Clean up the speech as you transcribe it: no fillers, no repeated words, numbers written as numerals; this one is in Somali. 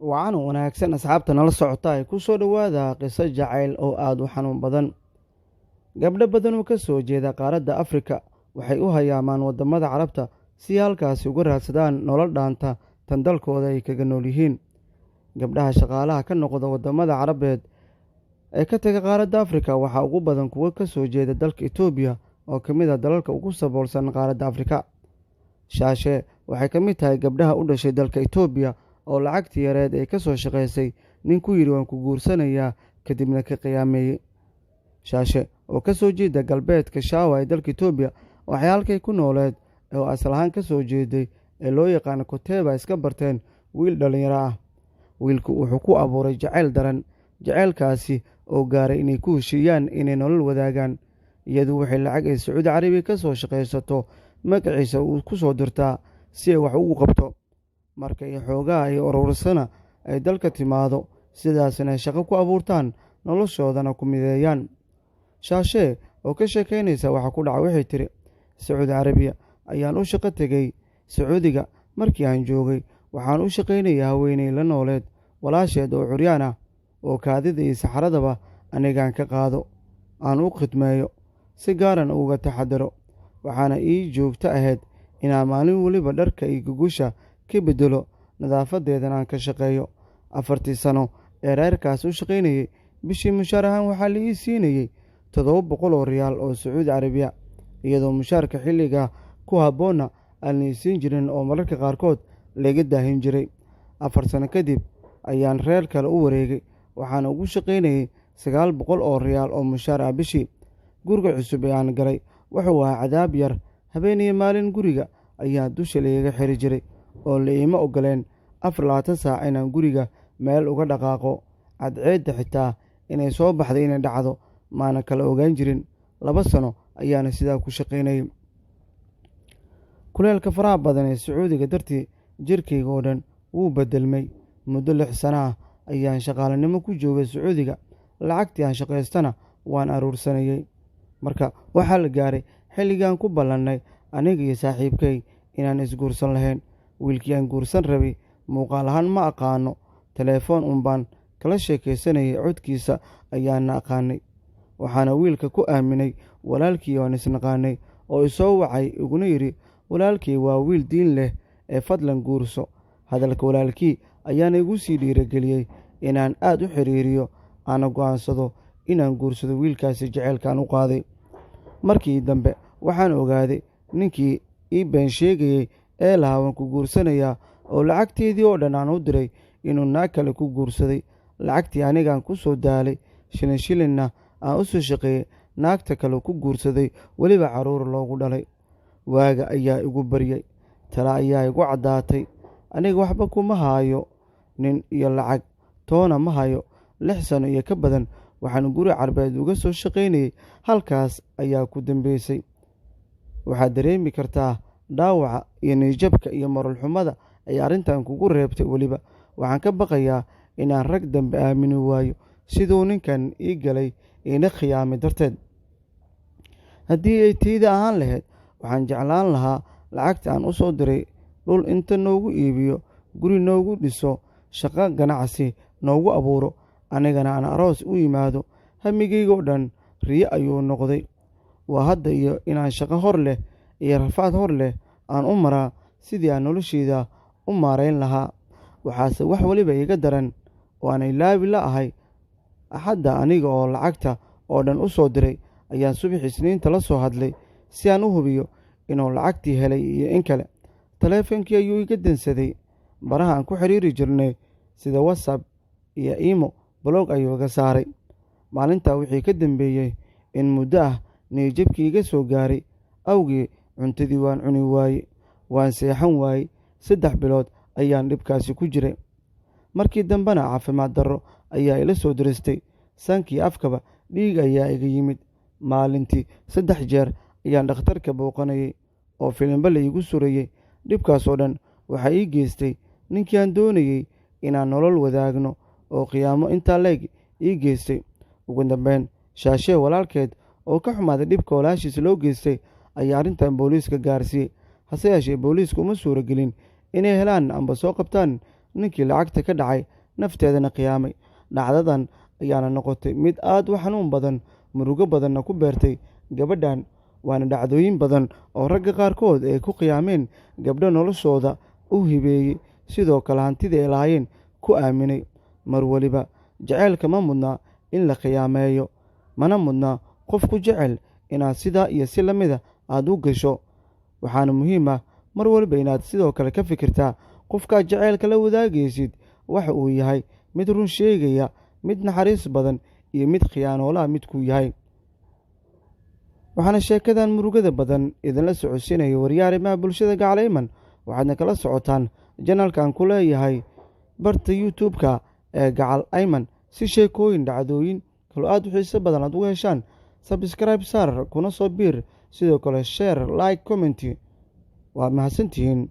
Wacan wanaagsan asxaabta nala socota ay ku soo dhowaada qiso jacayl oo aada u xanuun badan. Gabdho badan oo ka soo jeeda qaaradda Afrika waxay u hayaamaan waddamada Carabta si halkaasi uga raadsadaan nolol dhaanta tan dalkooda ay kaga nool yihiin. Gabdhaha shaqaalaha ka noqda waddamada Carabeed ee ka taga qaaradda Afrika waxaa ugu badan kuwa ka soo jeeda dalka Itoobiya oo ka mid ah dalalka ugu saboolsan qaaradda Afrika. Shaashe waxay ka mid tahay gabdhaha u dhashay dalka Itoobiya oo lacagtii yareed ee ka soo shaqaysay nin ku yidhi waan ku guursanayaa, kadibna ka qiyaameeyey. Shaashe oo ka soo jeeda galbeedka Shaawa ee dalka Itoobiya waxay halkay ku nooleed oo asal ahaan ka soo jeeday ee loo yaqaano Koteba iska barteen wiil dhallinyaro ah. Wiilku wuxuu ku abuuray jacayl daran, jacaylkaasi oo gaaray inay ku heshiiyaan inay nolol wadaagaan. Iyadu waxay lacag ay Sacuudi Carabiya ka soo shaqaysato magaciisa uu ku soo dirtaa si ay wax ugu qabto. Markay xoogaa ay urursana ay dalka timaado, sidaasna ay shaqo ku abuurtaan, noloshoodana ku mideeyaan. Shaashee oo ka sheekaynaysa waxa ku dhaca waxay tiri, Sacuudi Carabiya ayaan u shaqo tegey. Sacuudiga markii aan joogay waxaan u shaqaynayay haweeney la nooleed walaasheed oo curyaan ah oo kaadida iyo saxaradaba anigaan ka qaado, aan u khidmeeyo, si gaaran uga taxadaro. Waxaana ii joogto ahayd inaan maalin weliba dharka iyo gogosha ka beddelo, nadaafadeedana aan ka shaqeeyo. 4tii sano ee reerkaas u shaqaynayay, bishii mushaar ahaan waxaa la ii siinayey 700 oo riyaal oo Sacuudi Carabiya, iyadoo mushaarka xilliga ku habboonna aan la ii siin jirin oo mararka qaarkood laga daahin jiray. 4 sano kadib ayaan reer kale u wareegay, waxaana ugu shaqaynayay 900 oo riyaal oo mushaar ah bishii. Guriga cusub ee aan galay wuxuu ahaa cadaab yar. Habeen iyo maalin guriga ayaa dusha laiga xiri jiray oo la iima ogoleen 24 saac inaan guriga meel uga dhaqaaqo. Cadceedda xitaa inay soo baxday inay dhacdo maana kala ogaan jirin. 2 sano ayaana sidaa ku shaqaynayay. Kuleelka faraha badan ee Sacuudiga dartii jirkayga oo dhan wuu beddelmay. Muddo 6 sano ah ayaan shaqaalanimo ku joogay Sacuudiga. Lacagtii aan shaqaystana waan aruursanayay. Marka waxaa la gaaray xilligaan ku ballannay aniga iyo saaxiibkay inaan isguursan lahayn. Wiilkii aan guursan rabay muuqaal ahaan ma aqaano, telefoon uun baan kala sheekaysanayay, codkiisa ayaana aqaanay. Waxaana wiilka ku aaminay walaalkii oo aan isnaqaanay oo isoo wacay iguna yidhi, walaalkii waa wiil diin leh ee fadlan guurso. Hadalka walaalkii ayaana igu sii dhiirigeliyey inaan aad u xiriiriyo, aana go'aansado inaan guursado wiilkaasi jacaylkaan u qaaday. Markii dambe waxaan ogaaday ninkii ii been sheegayey ee lahaa waan ku guursanayaa oo lacagteedii oo dhan aan u diray inuu naag kale ku guursaday. Lacagtii anigaan ku soo daalay, shilin shilinna aan u soo shaqeeyey, naagta kale ku guursaday, weliba carruur loogu dhalay. Waaga ayaa igu baryay, tala ayaa igu caddaatay. Aniga waxba kuma haayo, nin iyo lacag toona ma hayo. 6 sano iyo ka badan waxaan guri Carbeed uga soo shaqaynayay, halkaas ayaa ku dambeysay. Waxaad dareemi kartaa dhaawaca iyo niyadjabka iyo moral xumada ay arrintan kugu reebtay. Weliba waxaan ka baqayaa inaan rag dambe aamini waayo siduu ninkan ii galay iina khiyaamay darteed. Haddii ay tayda ahaan lahayd, waxaan jeclaan lahaa lacagta aan u soo diray dhul inta noogu iibiyo, guri noogu dhiso, shaqo ganacsi noogu abuuro, anigana aan aroos u yimaado. Hamigayga oo dhan riyo ayuu noqday. Waa hadda iyo inaan shaqo hor leh iyo rafaad hor leh aan u maraa sidii aan noloshayda u maarayn lahaa. Waxaase wax weliba iga daran oo aan ilaawi la ahay. Axadda aniga oo lacagta oo dhan u soo diray ayaan subax Isniinta la soo hadlay si aan u hubiyo inuu lacagtii helay iyo in kale. Taleefankii ayuu iga dansaday. Baraha aan ku xiriiri jirnay sida WhatsApp iyo Imo blog ayuu iga saaray. Maalintaa wixii ka dambeeyey in muddo ah niyadjabkii iga soo gaaray awgii cuntadii waan cuni waayey, waan seexan waayey. 3 bilood ayaan dhibkaasi ku jiray. Markii dambena caafimaad darro ayaa ila soo diristay. Sankii afkaba dhiig ayaa iga yimid. Maalintii 3 jeer ayaan dhakhtarka booqanayay oo filimba la iigu surayey. Dhibkaas oo dhan waxaa ii geystay ninkii aan doonayey inaan nolol wadaagno oo qiyaamo intaa leeg ii geystay. Ugu dambeyn, Shaashee walaalkeed oo ka xumaaday dhibka walaashiis loo geystay ayaa arrintan booliiska gaarsiiyey. Hase yeeshee booliisku uma suuragelin inay helaan amba soo qabtaan ninkii lacagta ka dhacay, nafteedana khiyaamay. Dhacdadan ayaana noqotay mid aad u xanuun badan, murugo badanna ku beertay gabadhan. Waana dhacdooyin badan oo ragga qaarkood ay ku khiyaameen gabdho noloshooda u hibeeyey, sidoo kale hantidii ay lahaayeen ku aaminay. Mar waliba jaceylka ma mudna in la khiyaameeyo, mana mudna qof ku jecel inaad sidaa iyo si la mida aad u gasho. Waxaana muhiim ah mar waliba inaad sidoo kale ka fikirtaa qofkaad jaceylka la wadaagaysid waxa uu yahay: mid run sheegaya, mid naxariis badan iyo mid khiyaanoolaha midkuu yahay. Waxaana sheekadan murugada badan idinla socodsiinaya wariyaha arrimaha bulshada Gacal Ayman. Waxaadna kala socotaan janalkan ku leeyahay barta YouTube-ka ee Gacal Ayman si sheekooyin, dhacdooyin kaloo aad u xiiso badan aad uga heshaan. Subscribe saar, kuna soo biir, sidoo kale share, like, comment. Waad mahadsantihiin.